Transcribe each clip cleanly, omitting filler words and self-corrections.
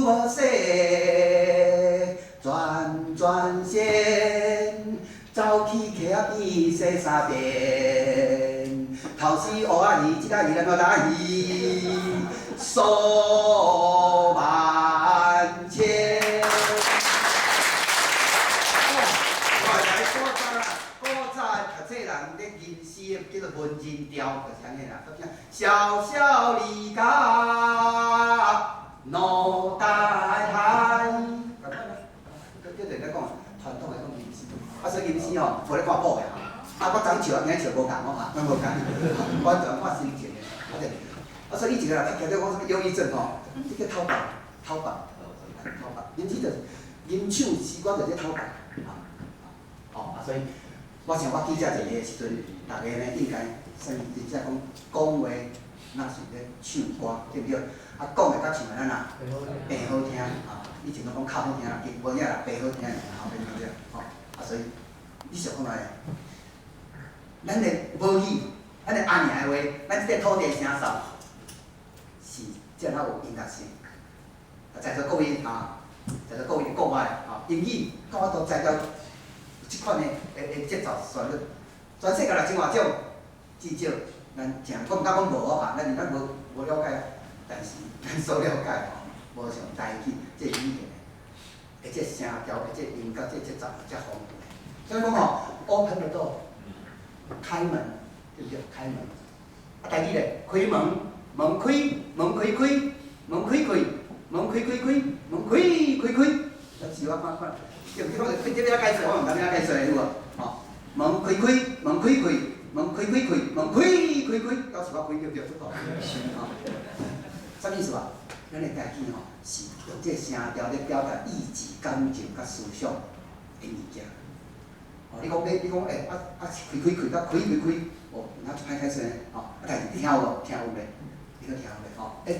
無勢，轉轉身，走去溪仔邊洗衫便，頭是烏仔魚，這個魚咱我打魚，數萬千。我來古早啦，古早讀冊人咧吟詩叫做文人調，就是按呢啦。小小離家落大海。叫做咧講傳統來講吟詩，啊所以吟詩吼無咧看譜的哈。啊我昨笑，今日笑無仝哦哈，咱無仝，完全看心情的。啊對，啊所以以前人聽著講啥物憂鬱症吼，這叫頭白，頭白，頭白，吟詩就是吟唱詩歌就是頭白。哦，啊所以我想我記者坐的時陣，逐家呢應該算真正講講話，若是咧唱歌，對毋對？啊，講的佮唱的咱啊，變好聽啊！以前攏講較好聽啦，其實無影啦，變好聽，好變好聽，吼！啊，所以你想看覓？咱的母語，咱的阿娘的話，咱這個土地聲掃是遮爾有音樂性。啊，在座各位啊，在座各位國外啊，英語，敢有法度知著這款的節奏旋律，全世界6000外種，至少咱誠，我毋敢講無哦哈，咱是咱無無了解，但是咱所了解吼，無像台語這語言的，這聲調、這音樂、這節奏遮豐富。所以講吼，open the door，開門，對毋對？開門。啊，台語咧，開門，門開，門開開，門開開，門開開開，門開開開。啊，是我看看，對毋對？我這欲按怎解釋，我毋知欲按怎解釋有無？吼，門開開，門開開，門開開開，門開開開，到時我開對毋對？吼，啥物意思啊？咱的台語吼是用這個聲調咧表達意志、感情佮思想的物件。哦，你講欲，你講欸，啊啊開開開，佮開開開，哦，有影歹解釋呢？吼，啊，但是你聽有無？聽有袂？你閣聽有袂？吼，欸，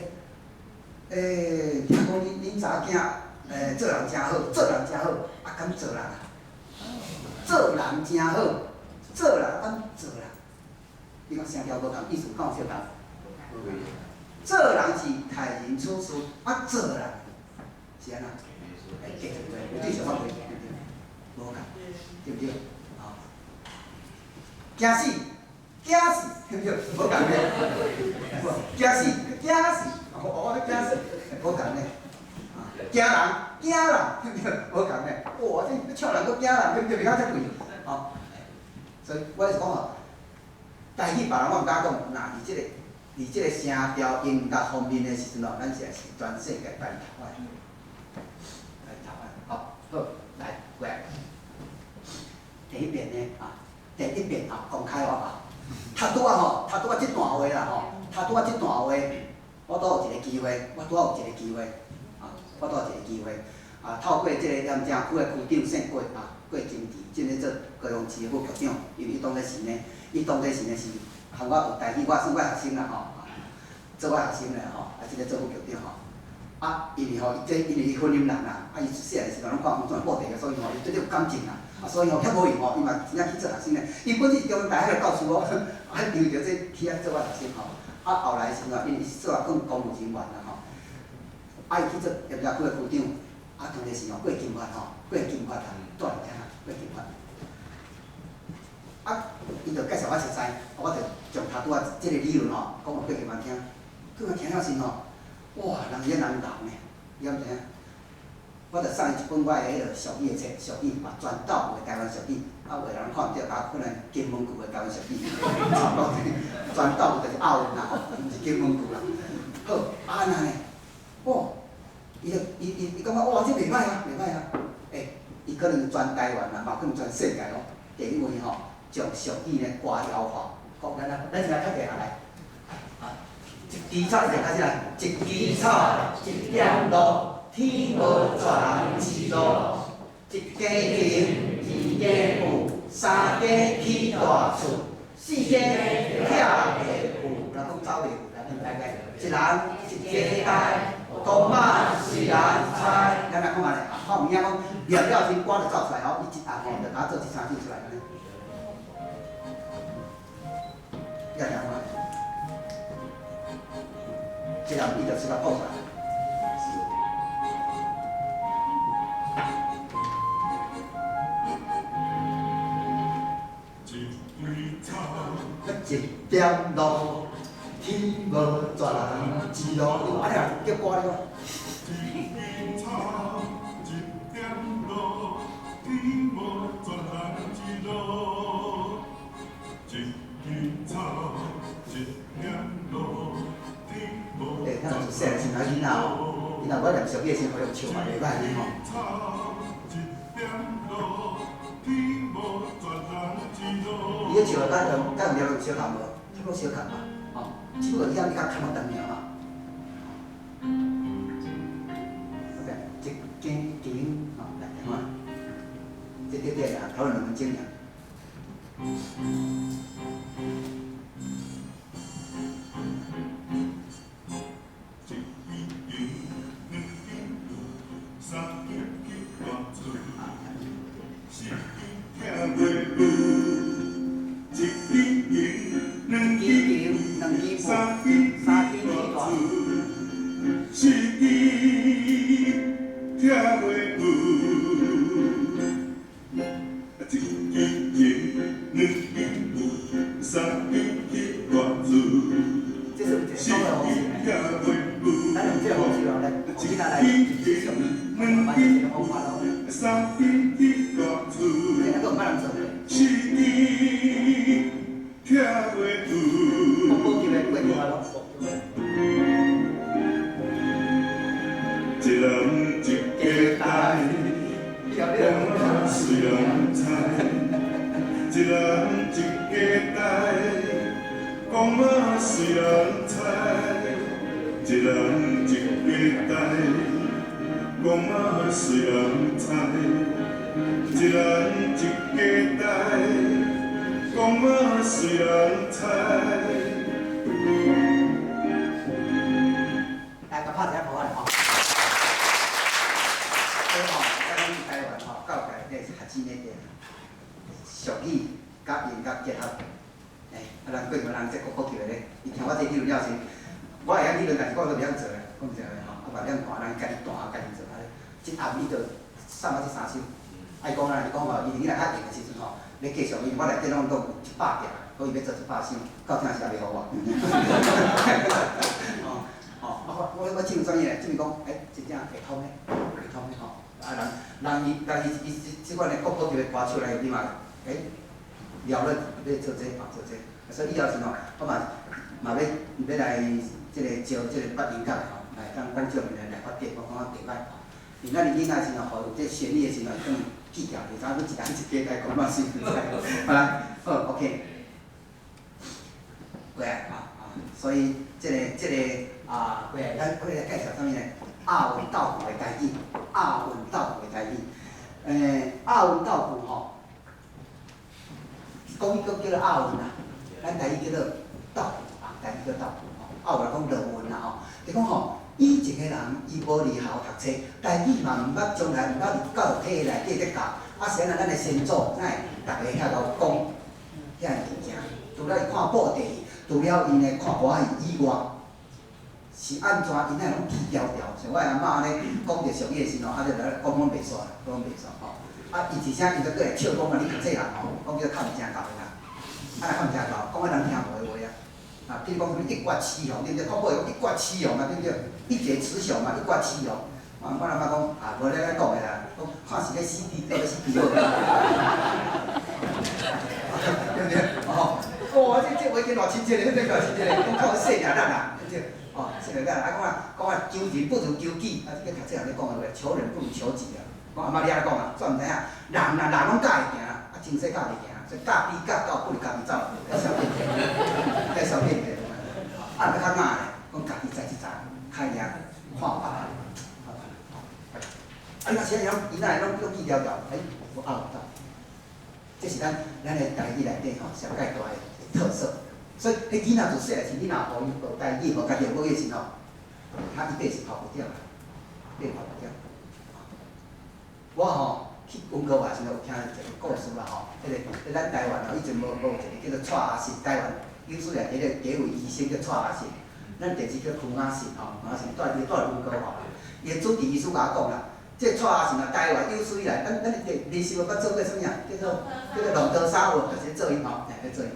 欸，聽講恁查某囝欸做人誠好，做人誠好，啊敢做人啊？做人誠好，做人敢做人？你講聲調無仝，意思敢有相仝？做人是待人處事，啊做人是按怎？欸，繼續話，有對相反對，對毋對？無仝，對毋對？吼，驚死，驚死，對毋對？無仝咧，驚死，驚死，哦，我欲驚死，無仝咧，啊，驚人，驚人，對毋對？無仝咧，哇，這唱人閣驚人，對毋對？袂曉遮貴，吼，所以我是講吼，台語別人我毋敢講，若佇這個聲調音樂方面的時陣吼，咱實在是全世界排頭的，排頭的，好，好，來過來。第一遍呢，啊，第一遍啊，公開話啊，讀拄仔吼，讀拄仔這段話啦吼，讀拄仔這段話，我拄有一個機會，我拄仔有一個機會，啊，我拄有一個機會，啊，透過這個鹽埕區的區長姓郭啊，郭金池，進咧做高雄市的副局長，因為伊當陣時呢，伊當陣時呢是含我學台語，我算我學生啦吼，做我學生啦吼，啊，這個做副局長吼。啊，因為吼，伊這因為伊婚姻人啦，啊，伊細漢時陣攏看黃總報地個，所以吼，伊對這有感情啦，啊，所以吼遐無閒吼，伊嘛真正去做學生咧。伊本身是中央大學的教師哦，啊，因為著這去遐做我學生吼。啊，後來時陣因為伊是做啊講公務人員啦吼，啊，伊去做鹽埕區的區長，啊，當陣時吼郭金發吼，郭金發啊，住佇遐郭金發。啊，伊就介紹我熟似，我就將頭拄仔這個理論吼，講予郭金發聽。郭金發聽了時吼，哇，人伊人牛呢，你敢知影？我就送伊一本我的彼個俗語的冊，俗語嘛，全島有的台灣俗語，啊，有的人看毋著，啊，可能金門句的台灣俗語，差不多，全島有就是押韻啦吼，毋是金門句啦。好，啊按呢？哦，伊就伊伊伊感覺哇，這袂歹啊，袂歹啊。欸，伊可能全台灣啦，嘛可能全世界哦，第一位吼，將俗語呢歌謠化，講咱來，咱先來讀下來。啊，一支草，一開始來，一支草，一點露，天無絕人之路。一家庭，二家富，三家起大厝，四家拆下厝，人講走袂去，來，來來，一人一家代，公仔是人猜，咱來看覓咧，看有影講念了真歌就走出來吼，伊一紅吼就共做這三首出來按呢。你來聽看覓，這人伊就出來報出來。一點露，天無絕人之路。啊，你若叫歌你講。一支草，一點露，天無絕人之路。一支草，一點露，天無欸，咱自細漢時陣囡仔吼，囡仔我念俗語的時陣，予用笑嘛袂歹呢吼。草，一點露，天無絕人之路。伊咧唱的佮用調相仝無？差不多相仝嘛，吼。只不過伊遐較較長爾嘛。OK，一間間吼，來聽看。這對對啦，討論2分鐘爾。一支閒，兩支露，三支去大厝，四支拆袂舞。一支閒，兩支支球，兩支三布，支三支去去大大厝，四支拆袂舞。一支閒，兩支布，三支去大厝。這是有一個講的方式呢。拆袂舞。咱用這個方式哦，來，予囡仔來學俗語，慢慢這個方法咯。三支去大厝，這還閣毋捌人做過。四支拆袂舞。國寶級的過程啊咯。一人一家代，講仔隨人知。一人一家代，講仔隨人知。一人一家代，講仔隨人知。一人一家代，講仔隨人知。來，共拍一下鼓來吼。所以吼，咱講台灣吼，教育內底學子內底，俗語佮音樂結合。欸，啊，人過去人這國寶級的咧，伊聽我這理論了時，我會曉理論，但是我都袂曉做咧，講實話吼，啊嘛袂曉彈，人家己彈，家己做，啊，這暗伊就送我這三首。啊，伊講啦，伊講吼，伊囡仔較閒的時陣吼，咧繼續，因為我內底攏有100條，講伊欲做100首，到這時也袂予我。哦哦，啊我我我進入專業咧，證明講，欸，真正會通的，會通的吼。啊人人伊人伊伊這這款的國寶級的歌手來，你嘛，欸，了了欲做這嘛做這，所以以後時吼，我嘛嘛欲欲來這個招這個捌音樂的吼，來當觀眾來來發展，我感覺袂歹吼。因為咱的囡仔時吼，予這旋律的時陣，可能記牢，袂知影阮一人一家來講嘛是毋知。好啦，好，OK。過來啊啊，所以這個這個啊，過來，咱過來介紹啥物呢？押韻鬥句的台語，押韻鬥句的台語。欸，押韻鬥句吼，國語閣叫做押韻啦，咱台語叫做鬥句啊，台語叫鬥句吼。啊，有人講落韻啦吼，就講吼，以前的人伊無離校讀冊，台語嘛毋捌，從來毋捌佇教育體系內底咧教。啊，是按怎咱的先祖哪會逐个遐𠢕講遐爾物件？除了伊看布袋戲，除了𪜶咧看歌仔戲以外，是按怎？𪜶哪會攏記牢牢？像我阿嬤咧講著俗語的時陣，啊，就來講攏袂煞，講攏袂煞吼。啊，伊而且伊閣過來笑講啊，你讀冊人吼，講叫較毋正𠢕的啦，啊，若較毋正𠢕，講啊人聽無的話啊。啊，比如講啥物一決雌雄，對毋對？看報講一決雌雄啊，對毋對？一決雌雄嘛，一決雌雄。我我阿嬤講啊，無咧咧講的啦，講看是咧死豬，倒咧死豬好，對毋對？哦，哇，這這話真偌親切咧，這偌親切咧，講較有細領力啦，對毋對？哦，細領力啊，講啊講啊，求人不如求己，啊，這個讀冊人咧講的話，求人不如求己啊。我阿嬤你按呢講啊，煞毋知影，人若人攏教會行，啊，精細教袂行，所以教豬教狗不如家己走，較小變較小變者。啊，若欲較雅咧，講家己知一知，開領看別人，看別人。啊，你若是按呢，伊哪會攏攏記牢牢？欸，無押韻鬥。這是咱咱的台語內底吼上蓋大的特色。所以，彼囡仔自細漢時，你若予伊學台語，予家己學母語時吼，他一輩子跑不掉啦，一輩子跑不掉。我吼去溫哥華時陣有聽一個故事啦吼，彼個咱台灣吼以前無無有一個叫做蔡阿信，台灣有史以來第一個第一位醫生叫蔡阿信，咱第二叫柯亞信吼，柯亞信蹛佇溫哥華，伊的主治醫師共我講啦，這個蔡阿信啊，台灣有史以來，咱咱的連續捌做過啥物啊？叫做叫做龍德沙文，就是做伊吼，來做伊。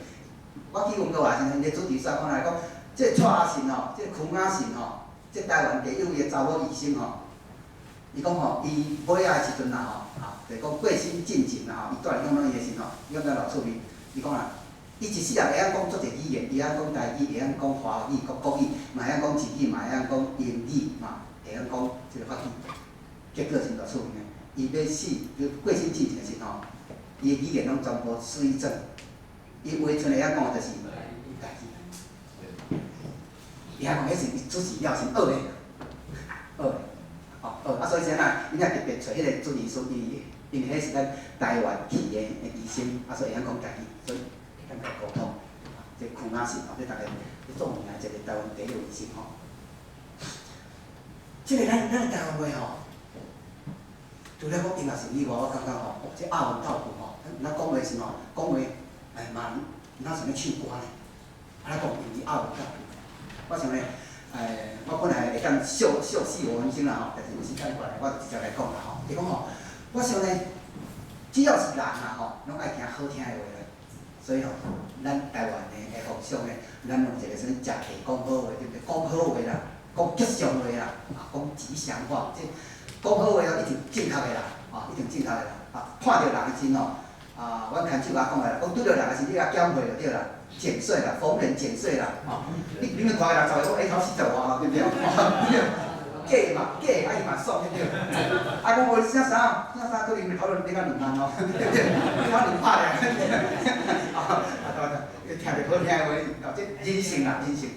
我去溫哥華時陣，𪜶主持煞講來講，這個蔡阿信吼，這個邱雅信吼，這台灣第一位的查某醫生吼，伊講吼，伊尾仔的時陣啦吼，啊，就是講過身進前啦吼，伊蹛佇養老院的時吼，伊感覺偌趣味。伊講啦，伊一世人會曉講足濟語言，伊會曉講台語，會曉講華語、國語，嘛會曉講日語，嘛會曉講英語，嘛會曉講這個法語。結果真偌趣味呢，伊欲死，就過身進前的時吼，伊的語言攏全部水準。伊話賰會曉講的就是台語。伊還講彼是伊主持了是學的，學的，哦，學啊，所以啥呐，伊若特別揣彼個主治師，因為彼是咱台灣去的醫生，啊，所以會曉講台語，所以會當溝通。這邱雅信吼，這逐个咧做名一個台灣第一位醫生吼。這個咱台灣話吼，除了講音樂性以外，我感覺吼，這押韻鬥句吼，咱講話時吼，講話哎嘛，若像咧唱歌呢，啊，咱講用押韻鬥句。我想咧，我本來會當笑笑45分鐘啦吼，但是有時間關係，我就直接來講啦吼。就講吼，我想咧，只要是人啊吼，攏愛聽好聽的話啦。所以吼，咱台灣的風尚咧，咱有一個啥物食客講好話，對毋對？講好話啦，講吉祥話啦，啊，講吉祥話，這講好話哦，一定正確的啦，啊，一定正確的啦。啊，看著人的時吼，啊，阮牽手甲我講的啦，講拄著人的時，你共減歲就對啦，減歲啦，逢人減歲啦，吼，你們看個60歲，講欸頭40外對毋對？對毋對？假嘛假，啊伊嘛爽對毋對？啊講無你姓啥？姓啥？可能討論你較2萬哦，對毋對？你可能拍掠，啊對對，聽著好聽的話，哦，這人性啦，人性，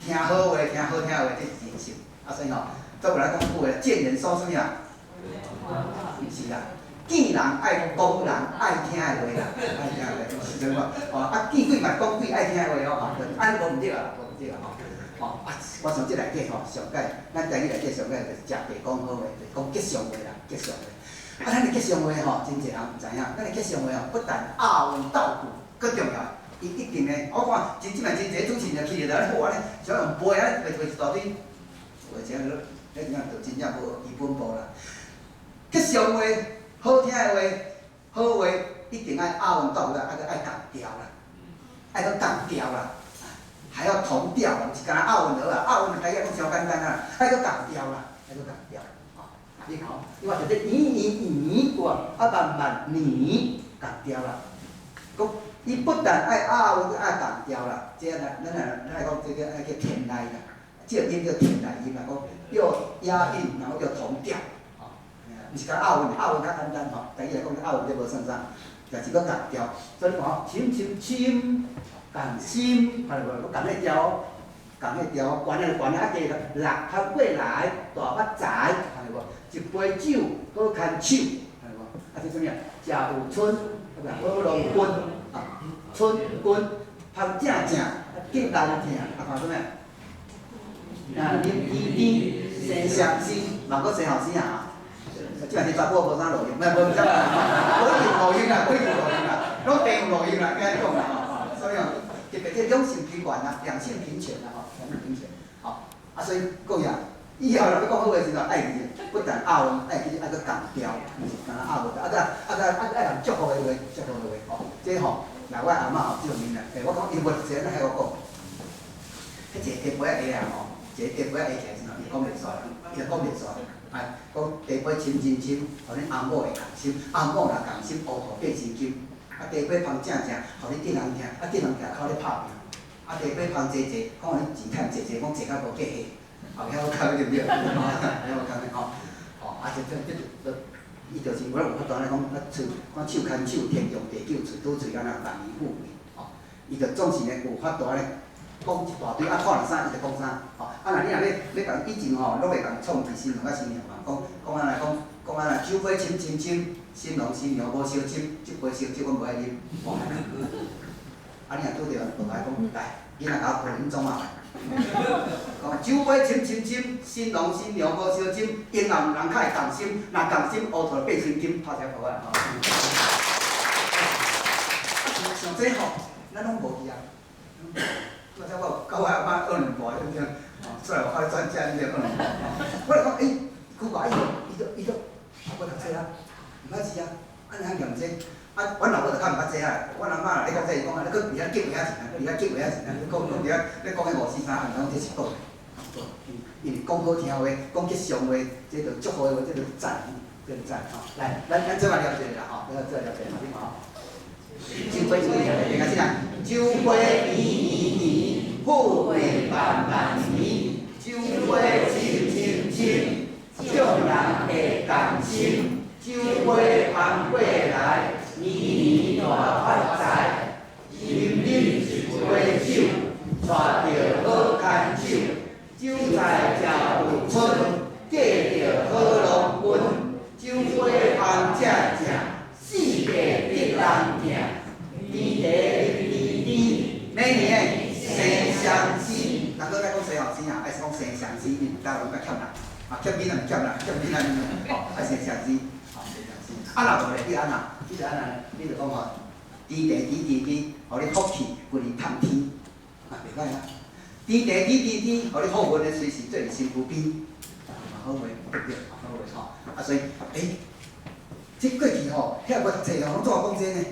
聽好話，聽好聽的話，這是人性。啊，所以吼，做有來講句話，見人說啥物啊？是啦，見人愛講人愛聽的話啦，愛聽的話，是啥物？哦，啊，見鬼嘛講鬼愛聽的話哦，按呢無毋對啊，無毋對啊吼。吼啊！我想這內底吼，上蓋咱台語內底上蓋就是食白講好話，就是講吉祥話啦，吉祥話。啊，咱的吉祥話吼，真濟人毋知影。咱的吉祥話吼，不但押韻鬥句，閣重要，伊一定會，我看真這擺真濟主持人去了，好按呢，想用背按呢背背一大堆，有的真彼真正就真正無基本步啦。吉祥話，好聽的話，好話一定愛押韻鬥句，啊閣愛仝調啦，愛閣仝調啦。還要同調啦，毋是干焦押韻就好啊，押韻台語講傷簡單啊，愛閣仝調啦，愛閣仝調，吼，你看，你看就這圓圓圓，有啊，啊慢慢年仝調啦。講伊不但愛押韻，閣愛仝調啦，這咱來講這個愛叫天籟啦，這個音叫天籟音啦，講又押韻，然後又同調，吼，毋是干押韻，押韻較簡單吼，台語來講押韻這無算啥，但是閣仝調，所以你看吼，深深深。仝心，看著無？閣仝彼調哦，仝彼調，懸的懸的啊低六拍過來，大目仔，看著無？一杯酒，好牽手，看著無？啊，這啥物啊？食有春，好郎君，啊，春君，芳正正，激人疼，啊，看啥物啊？啊，啉甜甜，生相思，嘛閣生後生啊！這擺是查某無啥路用，無無毋知，無一定路用啦，無一定路用啦，攏地有路用啦，按呢講啦吼，所以哦，特別這兩性平權啊，兩性平權啦吼，兩性平權，吼，啊所以各位啊，以後若欲講好話時陣，愛記不但押韻，愛記愛閣仝調，毋是干焦押韻，啊閣啊閣啊愛人祝福的話，祝福的話，吼，這吼，若我阿嬤吼這方面啦，欸，我講伊無一個咱遐我講，彼一個茶杯仔下啊吼，一個茶杯仔下起來時陣，伊講袂煞，伊就講袂煞。哎，講茶杯深真深，予恁翁某會仝心，翁某若仝心，烏塗變成金。啊，茶杯芳正正，予恁竹人疼，啊，竹人疼靠咧拍拼。啊，茶杯芳濟濟，講予恁錢趁濟濟，講濟甲無計下，後遐好講對毋對？遐好講的吼。吼，啊，這，伊就是我有法度按呢講，啊，喙看手牽手，天長地久，喙拄喙，敢若萬年富貴。吼，伊就總是呢有法度按呢講一大堆，啊，看著啥伊就講啥。吼，啊，若你若欲欲共以前吼，攏會共創治新郎佮新娘嘛，講講按呢講，講按呢酒杯深深深，新郎新娘無相親，這杯燒酒阮無愛啉。啊，你若拄著落來講，來，囡仔共我抱恁創啊？講酒杯深深深，新郎新娘無相親，永遠人較會仝心，若仝心烏塗變成金，拍一下鼓啊！吼。像這吼，咱攏無去啊。我才我佮我阿嬤學兩步，對毋對？吼，出來我較專家，你著學兩步。我就講，欸，古怪，伊就伊就伊就，啊，無讀冊啊，毋捌字啊，按呢曉念這？啊，阮老母就較毋捌這啊。阮阿嬤咧講這是講啊，你閣佇遐激話仔錢啊，閣佇遐激話仔錢啊，你講講佇遐，你講彼五四三，毋知講這是講的，因為講好聽話，講吉祥話，這就祝福的話，這就讚，這就讚吼。來，咱做來念一下啦吼，咱做來念一下，你看吼。酒杯酒，開始啦。酒花甜甜甜，富貴萬萬年。酒花深深深，眾人會共心。酒花芳過來，年年大發財。飲啉一杯酒，帶著好牽手。酒菜食有春，嫁著好郎君。酒花芳正正，四界得人疼。甜茶甜甜，每年生相思。人閣愛講生相思啊，愛講生相思，因為台灣較欠人，啊欠囡仔毋欠人，欠囡仔吼，愛生相思，吼生相思。啊若無咧，你按怎？你就按怎？你就講吼，甜茶甜甜甜，予你福氣規日透天，啊袂歹啊。甜茶甜甜甜，予你好運咧隨時做佇身軀邊，嘛好話，對不對？好話吼。啊所以，欸，這過去吼，遐無讀冊吼，攏怎講這呢？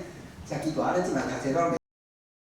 誠奇怪，咱這擺讀冊攏袂。